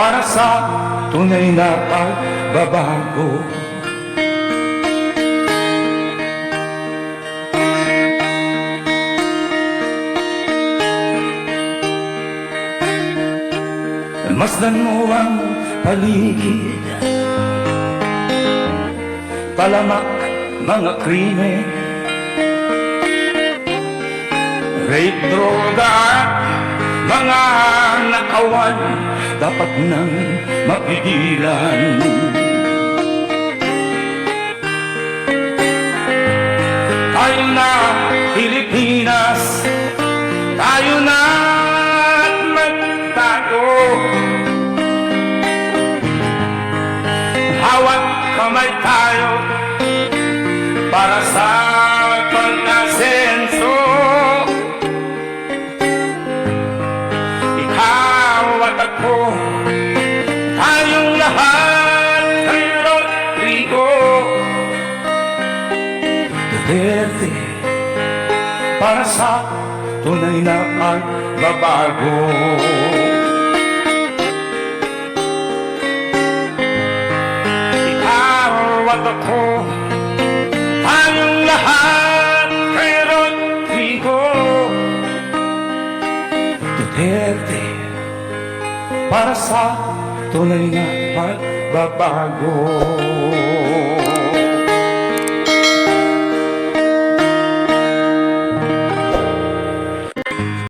para sa tunay na pagbabago. Masdan mo ang paligid, talamak mga krimen, rape, droga at mga nakawan, dapat nang mapigilan. Tayo na, Pilipinas, tayo na at magtago. Hawak kamay tayo para sa pag-asenso. Ikaw at ako, tayong lahat kay Rodrigo Duterte para sa tunay na pagbabago. Ikaw at ako, tayong lahat kay Rodrigo Duterte para sa tunay na pagbabago.